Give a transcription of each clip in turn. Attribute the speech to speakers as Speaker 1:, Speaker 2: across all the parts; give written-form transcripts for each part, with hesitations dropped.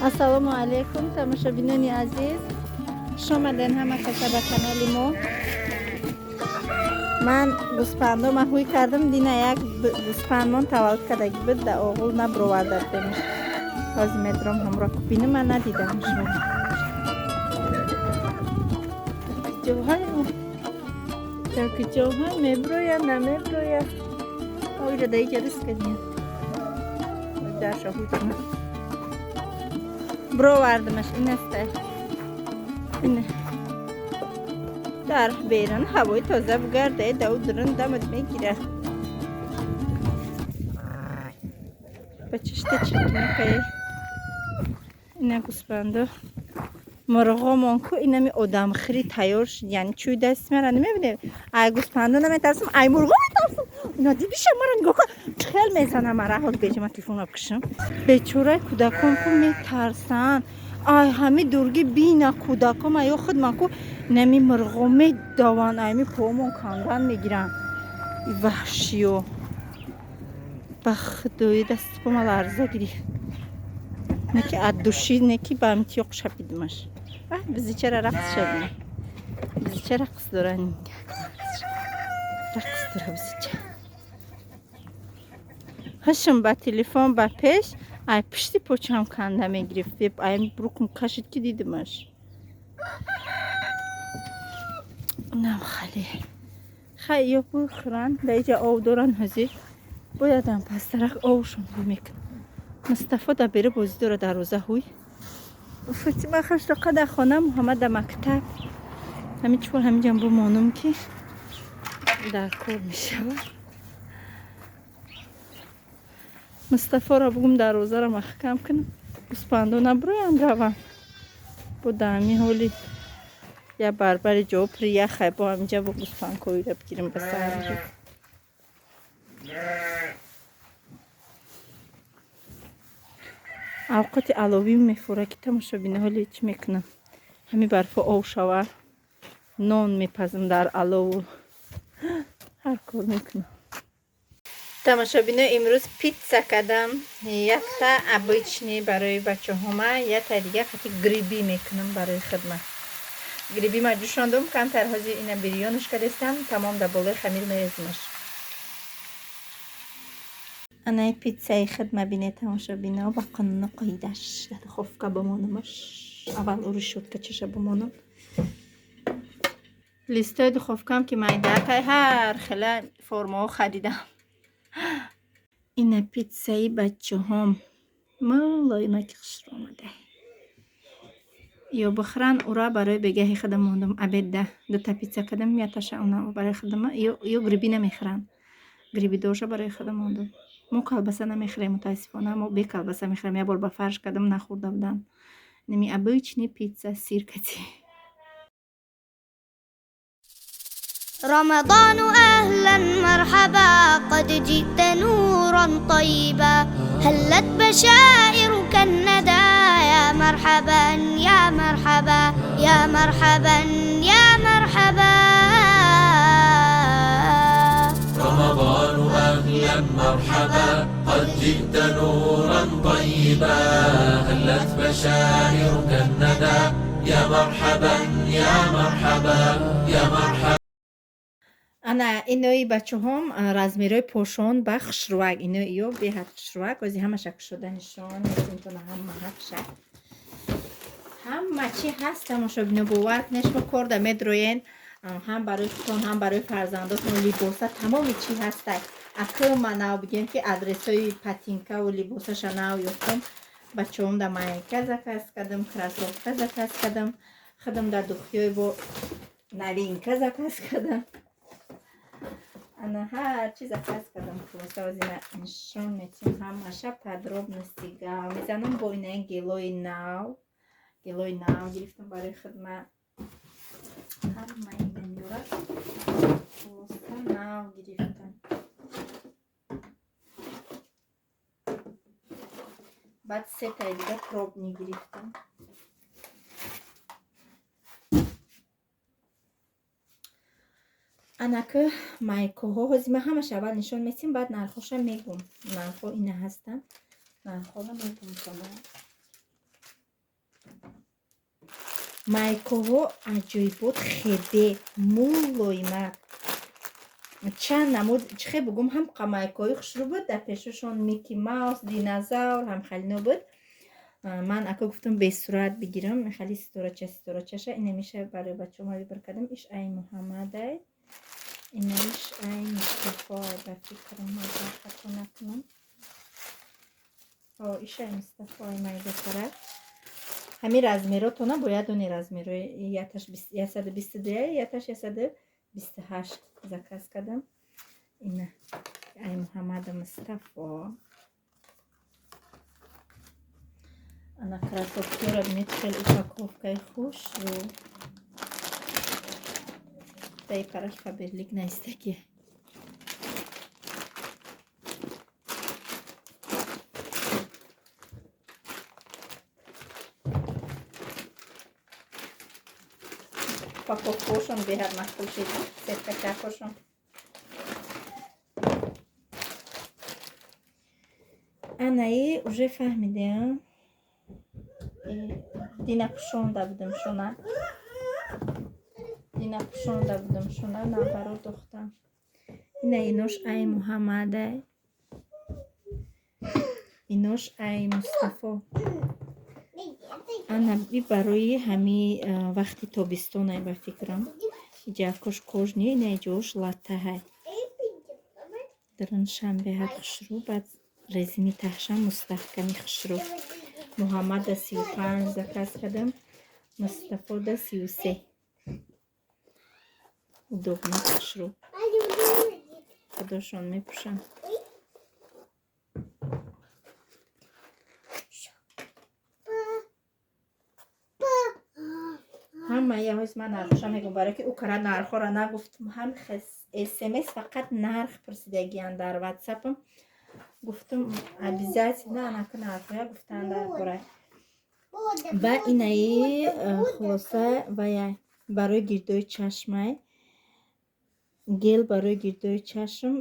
Speaker 1: Ассалому алайкум, тамошобинони азиз, хуш омаден ҳама каса ба канали мо. Ман гӯспандома ҳуй кардам, дина як гӯспандмон таваллуд кардаги буд, да оғул наброварда будемш. Ҳозир медурам ҳамро кубинам, ман надидамш. Дар куҷоҳай меброя, намеброя? Оира да иҷа рис кардем. Дарша ҳуй кунам. Бровардамаш, ин астай. Ина. Дар берун ҳавои тоза бугарда, дау дурун дамат мегира. Ба чишта чикинакае. Ина гӯспандо. Мурғомон ку инами одамхӯрӣ тайёр шуд, яъне чӯй дасти мара намебинем. Ай гӯспандо наметарсам, ай мурғо метарсам. Ина дидиша мара нигоҳ кун, хел мезана мара. Ҳол беҷа ман телефонро бикушам. Бечораи кӯдакон ку метарсанд. Ай ҳами дургӣ бина кӯдаком, ё худман ку инами мурғо медаванд, айми помон кандан мегиранд. Ваҳшиё. Ба худои дасти пома ларза гирифт. Не ки от души, не ки ба амтиёқ шапидимаш. Бизичара рақс шавем. Бизича рақс доран. Рақс дора бизича. Ҳашм ба телефон ба пеш, ай пишти почам канда мегирифт. Ай рукум кашид ки дидимаш. Нам хали. Хай ё бухӯран, да иҷа ов доран ҳозир. Боядам пастарак овшон ҳуй мекунам. Мустафо да беру бозӣ дора дарвоза ҳуй. Фотима хашроқа дар хона, Муҳаммад дар мактаб. Ҳамин чор ҳаминҷам бимонам ки дар кор мешавад. Мустафоро бугум дарвозаро маҳкам кунам. Гӯспандо наброянд раванд. Бо даҳами ҳоли я барбари ҷо пури яхай бо ҳаминҷа бо гӯспандкоиро бигирем ба сар. Авқоти аловӣ мефура ки тамошобина ҳоли чӣ мекунам. Ҳами барфо ов шава, нон мепазам дар алову ҳар кор мекунам. Тамошобино, имрӯз питса кардам. Якта обычный барои бачаҳома, якта дига қати гриби мекунам барои хидмат. Гриби ма ҷӯшондум, камтар ҳозир ина бирёнаш кардестам, тамом дар болои хамир мерезимаш. Анаи питсаи хидма бинед, тамошобино, ба қонуну қоидаш дар духовка бимонамаш. Аввал решётка чаша бимонам. Листои духовкам ки майдакай ҳар хела формаҳо харидам. Ина питсаи бачаҳом мулоимаки хушро омада. Ё бихӯранд, ура барои бегаҳи худам мондам. Обедда дута питса кардам, яташа она барои худама, ё гриби намехӯранд. Гриби доша барои худам мондам. Мо колбаса намехӯрем, мутаассифона, мо бе колбаса мехӯрем. Як бор ба фарш кардам, нахӯрда будам. Ними обычный пицца сир кати.
Speaker 2: رمضان أهلا مرحبا قد جئت نورا طيبا هلت بشائرك الندى يا مرحبا يا مرحبا يا مرحبا يا مرحبا.
Speaker 3: رمضان أهلا مرحبا قد جئت نورا طيبا هلت بشائرك الندى يا مرحبا يا مرحبا يا مرحبا.
Speaker 1: Ана инои бачаҳом размерҳои пошон ба хушрӯак, инои ё беҳад хушрӯак. Ози ҳамаша кушода нишон метинтона, ҳама ҳақша. Ҳама чӣ ҳаст, тамошобино, бовар кунед, шумо кор да медроен, ҳам барои худтон, ҳам барои фарзандотон либоса тамоми чӣ ҳастай. Акы ма нав бигем ки адресҳои патинкаву либосаша нав ёфтам. Бачаҳом да майка заказ кардам, кроссовка заказ кардам, худам да духтиёи бо новинка заказ кардам. Ана ҳар чи заказ кардам, хулоса озина нишон метиҳам ҳамаша подробности гав мезанам. Бо инаи гелои нав, гелои нав гирифтам барои хидмат. Ҳама инамёра хулоса нав гирифтам. Баъд сетаи дига пробни гирифтам. Анаки майкоҳо ҳозир ман ҳамаша аввал нишон метиҳам, баъд нархҳоша мегӯм. Нархҳо ина ҳастанд. Нархҳоро мегӯм шумо. Майкаҳо аҷоибот, хебе мулоимак, чанд намуд, чихе бугум, ҳам майкаҳои хушрӯ буд, дар пешашон Микки Маус, динозавр, ҳам халино буд. Ман ака гуфтам, бесурат бигирам, хали ситорача ситорачаша. Инамиша барои бачаҳо ма выбор кардам. Иш ай Муҳаммадай, инаиш ай Мустафо, ба фикрам, агар хато накунам. Иш ай Мустафо, ай майдатара. Ҳамин размеротона бояд дони, размерои яташ 122, яташ 128 заказ кардам. Ина ай Муҳаммаду Мустафо. Ана кроссовкиро бинед, хеле упаковкаи хушрӯ. Даи параш Фаберлик наистаки. Упаковкаошон беҳад маъқул шид, сеткачакошон. Анаи уже фаҳмидем, дина пӯшонда будем шуна, дина пӯшонда будем шуна, наоборот духтам. Ина инош ай Муҳаммадай, инош ай Мустафо. Ана би барои ҳами вақти тобистонай, ба фикрам. Иҷакош кожаный, ина иҷош латтаҳай. Даруншам беҳад хушрӯ, баъд резини таҳшам мустаҳками хушрӯ. Муҳаммада 35 заказ кардам, Мустафода 33. Удобно, хушрӯ, худошон мепӯшанд. Ҳама яҳоз ман нархоша мегӯм, барое ки ӯ кара нархҳоро нагуфтум. Ҳам смс фақат нарх пурсидагиян дар ватсапам. Гуфтум, обязательно анака нархҳоя гуфтан дар бора. Ба инаи хулоса, вая барои гирдои чашмай, гель барои гирдои чашм,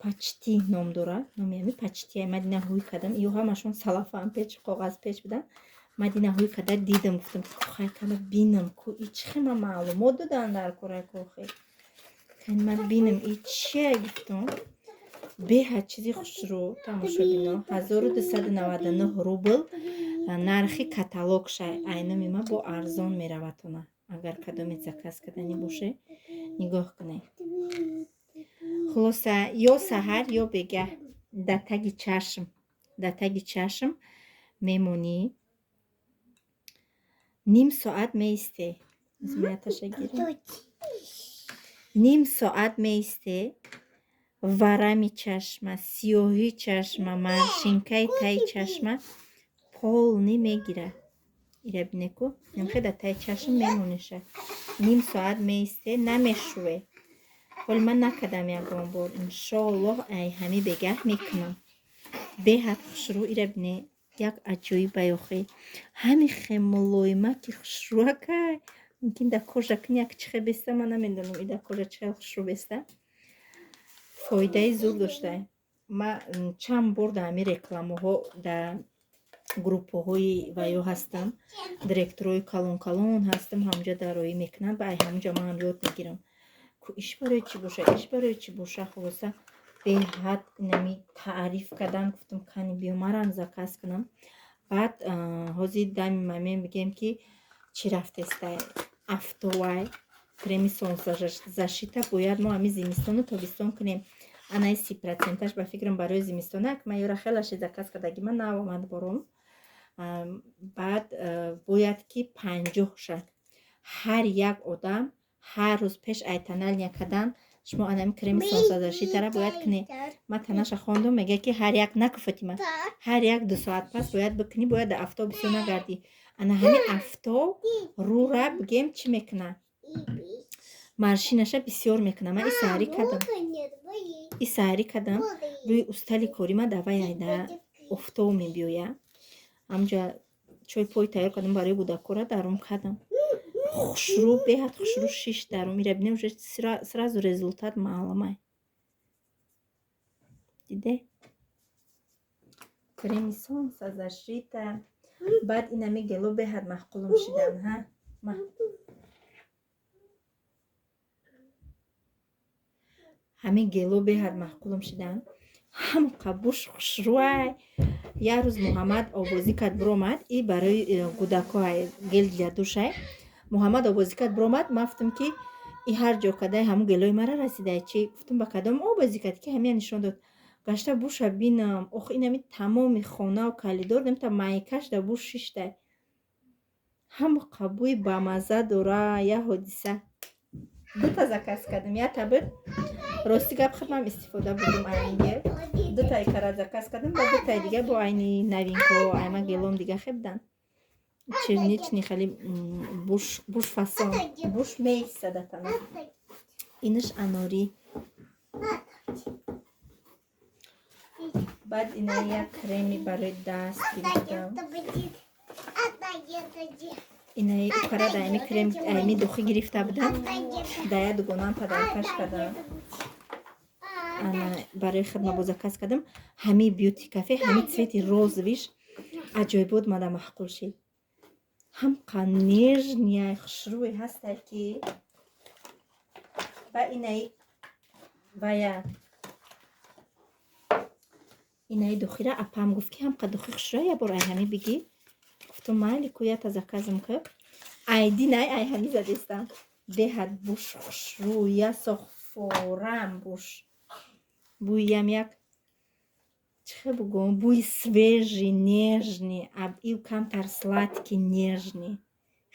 Speaker 1: Почти ном дорад. Номи ҳами Почти. Ман дина ҳуй кардам, ё ҳамашон салафан печ, коғаз печ будан. Ман дина ҳуй карда дидам, гуфтам, хай кана бинам ку и чӣ ма маълумот додан дар кораи кохи. Кани ман бинам и чия, гуфтам. Беҳад чизи хушрӯ, тамошобино. 1299 рубл нархи каталог шай. Айноми ма бо арзон меравад она. Агар кадоме заказ кардани боше, нигоҳ кунед. Хулоса, ё саҳар, ё бегаҳ дар таги чашм, дар таги чашм мемонӣ, ним соат меисте. Яташа гирем. Ним соат меисте, варами чашма, сиёҳи чашма, морщинкаи таи чашма полный мегирад. Ира бинеку, нимхе дар таи чашм мемониша. Ним соат меисте, намешӯе. Ҳоли ман накардам ягон бор. Иншоаллоҳ, ай ҳами бегаҳ мекунам. Беҳад хушрӯ, ира бине, як аҷоиб охи. Ҳами хе мулоимаки хушрӯакай. Мумкин дар кожа кини як чихе беста, ман намедонам, и дар кожа чихе хушрӯ беста. Фоидаи зур доштай. Ма чанд бор дар ҳамин рекламаҳо дар группаҳои ваё ҳастам, директорои калон калон ҳастам, ҳамҷа дароӣ мекунанд, ба ай ҳамҷа ман ҳам ёд мегирам. Ку иш барои чӣ боша, иш барои чӣ боша, хулоса беҳад инами таъриф кардан, гуфтам, кани биё марам заказ кунам. Баъд ҳозир дами мамем бигем ки чӣ рафтестай, афтовай креми солнцезащита бояд мо ҳамин зимистону тобистон кунем. Анаи 30 проценташ ба фикрам барои зимистонак, ман ёра хелаше заказ кардаги, ман нав омад бором. Баъд бояд ки 50 ша ҳар як одам ҳар рӯз пеш ай тональный кардан шумо анами креми солнцезащитара бояд кунед. Ман танаша хондум, мегӯяд ки ҳар як, наку Фатима, ҳар як 2 соат пас бояд бикунӣ, бояд дар афтоб бисёр нагардӣ. Ана ҳамин афтоб рӯра бигем чӣ мекунад, морщинаша бисёр мекунад. Ман и саҳарӣ кардам, и саҳарӣ кардам, рӯи устали кори ма давай айда офтоб мебиёяд. Ҳамҷа чой пой тайёр кардам барои кӯдакора, дарум кардам. Хушрӯ, беҳад хушрӯ шиш дарум. Ира бинем, уже сразу результат маълумай. Диде? Креми солнцезащита. Баъд инами гело беҳад маъқулум шидан, ҳа? Ма. Ҳамин гело беҳад маъқулам шидан. Ҳамқа буш хушрӯай. Як рӯз Муҳаммад обозӣ кард, биромад, и барои кӯдакҳо гель для душай. Муҳаммад обозӣ кард, биромад, ман гуфтам, ки и ҳар ҷо кадай ҳамун гелои мара расидай чи? Гуфтам, ба кадом обозӣ кард, ки ҳамия нишон дод. Гашта буша бинам, ох, инами тамоми хонаву калидор намта майкаш да буш шиштай. Ҳамқа бӯи бамазза дора, як ҳодиса. Дута заказ кардам, якта буд. Рости гап, худмам истифода бурдум айни гел. Дутаи кара заказ кардам ва дутаи дига бо айни новинко, айма гелом дига хе будан. Черничный хали буш, буш фасон, буш меистада тана. Инаш анорӣ. Баъд ина як креми барои даст гирифтам. Инаи укара да ами крем, ами духи гирифта будам. Да я дугонам подаркаш кардам. Ана барои хидма бо заказ кардам. Ҳами бьюти кафе, ҳами цвети розовиш аҷоибот мада маъқул шид. Ҳамқа нежный, хушрӯй ҳастай, ки ба инаи вая инаи духира апам гуфт, ки ҳамқа духи хушрӯя, я бор ай ҳами бигир. Гуфтум, майли ку, ята заказам ки. Айди най ай ҳами задестам. Беҳад буш хушрӯя, сохфорам буш. Бӯям як чихе бугӯм, бӯи свежий, нежный, ив камтар сладкий, нежный.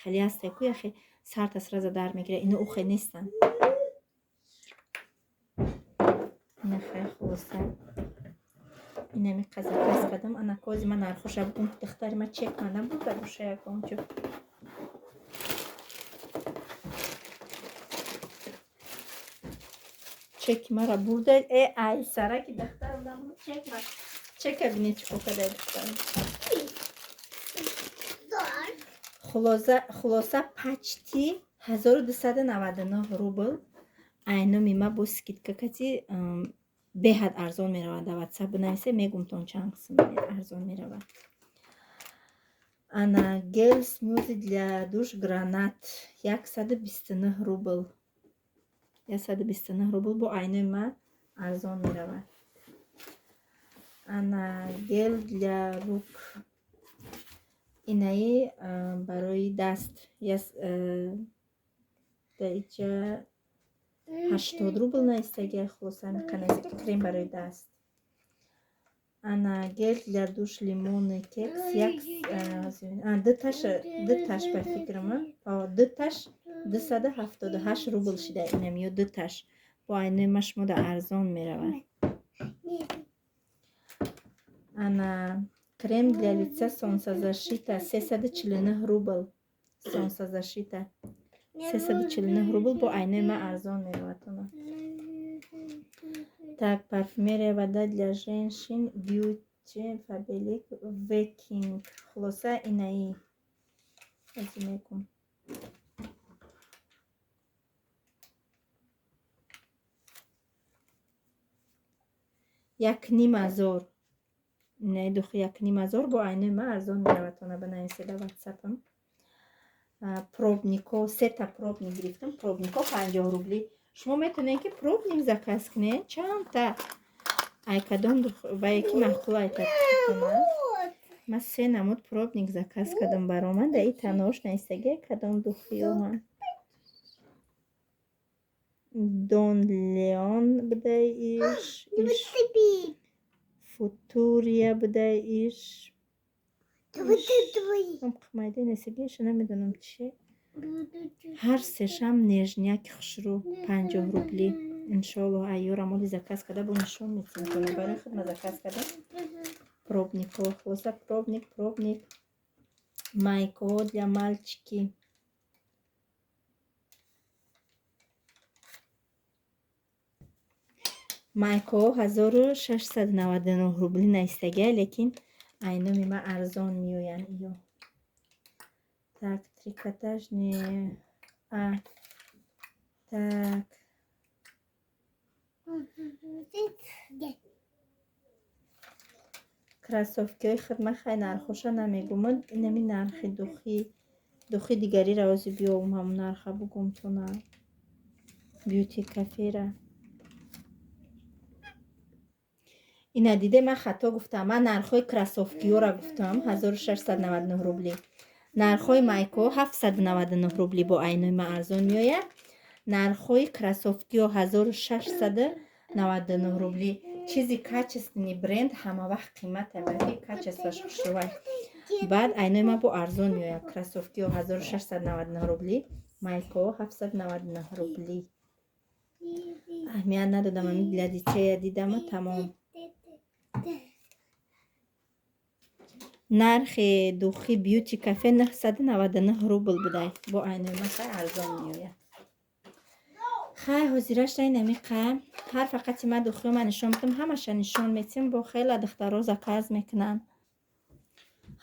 Speaker 1: Хеле ҳастай ку, яхе сарта сразу дар мегирад. Ино ухе нестанд. Ина хай, хулоса. Инами заказ кардам. Ана кози ман нархоша бугум, духтари ма чек ма набурда боша ягон ҷо. Чеки мара бурда. Э, ай сараки духтарам набуд чек ма. Чека бинед, чӣ кор кардай духтарам. Хулоса, почти 1299 рубл. Айноми ма бо скидка кати беҳад арзон меравад. Дар ватсап бинависе, мегумтон, чанд қисм арзон меравад. Ана гель смузи для душ гранат 129 рубл. 129 рубл бо айнои ма арзон меравад. Ана гель для рук, инаи барои даст, дар иҷа 80 рубл наистаги. Хулоса, миқанест, крем барои даст. Ана гель для душ лимонный кекс як дуташ, ба фикрама дуташ 278 рубл шида. Инам ё дуташ бо айнои ма шумода арзон меравад. Ана крем для лица солнцезащита 349 рубл. Солнцезащита 349 рубл, бо айнои ма арзон меравад. Так, парфюмерия, вода для женщин бьюти фабелик векинг. Хулоса, инаи ази мекун. 1500 инаи духи, 1500 бо айнои ма арзон меравад. Она бинависеда ватсапам. Пробнико, сета пробник гирифтам. Пробнико 50 рубли. Шумо метавонед, ки пробник заказ кунед чандта, ай кадом вае ки маъқул айтатона. Ман се намуд пробник заказ кардам, баромад. Да и танош наистаги кадом духиёман. Дон Леон будай, иш Футурия будай, иш майда нестагиша, намедонам чи. Ҳар сешам нежняки хушрӯ, 50 рубли. Иншоалло, айёрам оли заказ карда, бо нишон метиҳам. Барои худма заказ кардам пробникҳо. Хулоса, пробник, пробник, майкаҳо для мальчики. Майкаҳо 1699 рубли наистагия, лекин айноми ма арзон меоянд иё. Так, трикотажные, а так, кроссовкиҳои хидма, хай, нархоша намегумад. Инами нархи духи Духи дигариро ози биёвум, ҳамун нарха бугумтона. Бьюти кафера. Ина диде, ман хато гуфтам. Ман нархҳои кроссовкиёра гуфтам 1699 рубли. Нархҳои майко 799 рубли, бо айнои ман арзон меояд. Нархҳои кроссовкиё 1699 рубли. Чизи качественный, бренд ҳама вақт қимата, балки качествоаш хушрӯвай. Баъд айнои ман бо арзон меояд. Кроссовкиё 1699 рубли, майко 799 рубли. Аҳамият надодам, ами для детея дидама, тамом. Нархи духи бьюти кафе 999 рубл будай. Бо айнои ман хай арзон меояд. Хай, ҳозирашта инамиқа. Ҳар фақати ман духиё ман нишон медам, ҳамаша нишон метиҳам, бо хела духтаро заказ мекунанд.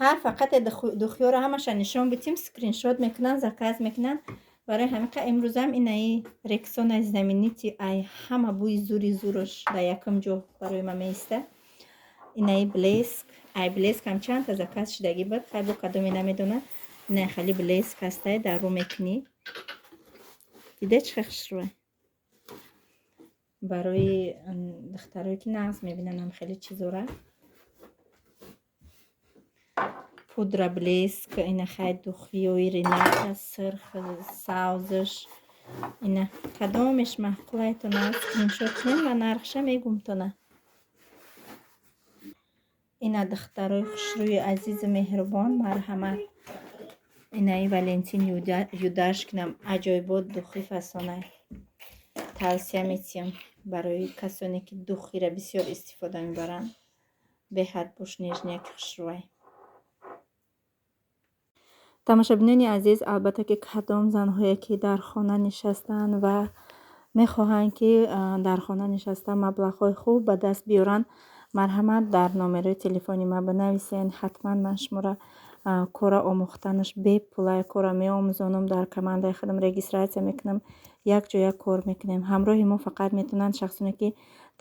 Speaker 1: Ҳар фақате духиёро ҳамаша нишон битим, скриншот мекунанд, заказ мекунанд. Барои ҳамиқа имрӯзам инаи Рексонаи знаменитый, ай ҳама бӯи зури зурош дар якум ҷо барои ман меиста. Инаи Блеск, ай Блеск ҳам чандта заказ шудагӣ буд, хай бо кадоме намедонам. Инаи хали Блеск ҳастай, дар рӯ мекунӣ. Дида, чӣ хел хушрӯй. Барои духтарое ки нағз мебинанд хеле чизора. Пудра Блеск, ина хай духиёи Рената, сирх, савзш. Ина кадомеш маъқулайтона, скриншот кунед ва нархша мегумтона. Ина духтарои хушрӯи азизу меҳрубон, марҳамат. Инаи Валентин Юдашкинам аҷоибот духи фасонай. Тавсия метиҳам барои касоне ки духиро бисёр истифода мебаранд. Беҳад бош нежняки хушрӯай. Тамошобинони азиз, албатта ки кадом занҳое ки дар хона нишастанд ва мехоҳанд ки дар хона нишаста маблағҳои хуб ба даст биёранд, марҳамат, дар номерои телефони ман бинависен. Ҳатман ман шуморо кора омӯхтанаш бепулай кора меомӯзонам, дар командаи худам регистрация мекунам, якҷоя кор мекунем. Ҳамроҳи мо фақат метавонанд шахсоне ки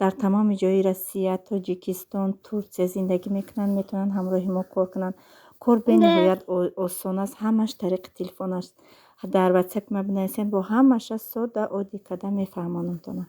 Speaker 1: дар тамоми ҷои Россия, Тоҷикистон, Турсия зиндагӣ мекунанд, метавонанд ҳамроҳи мо кор кунанд. Кор бениҳоят осон аст, ҳамаш тариқи телефон аст. Дар ватсапи ман бинависед, бо ҳамаша сода, оддӣ карда мефаҳмонамтона.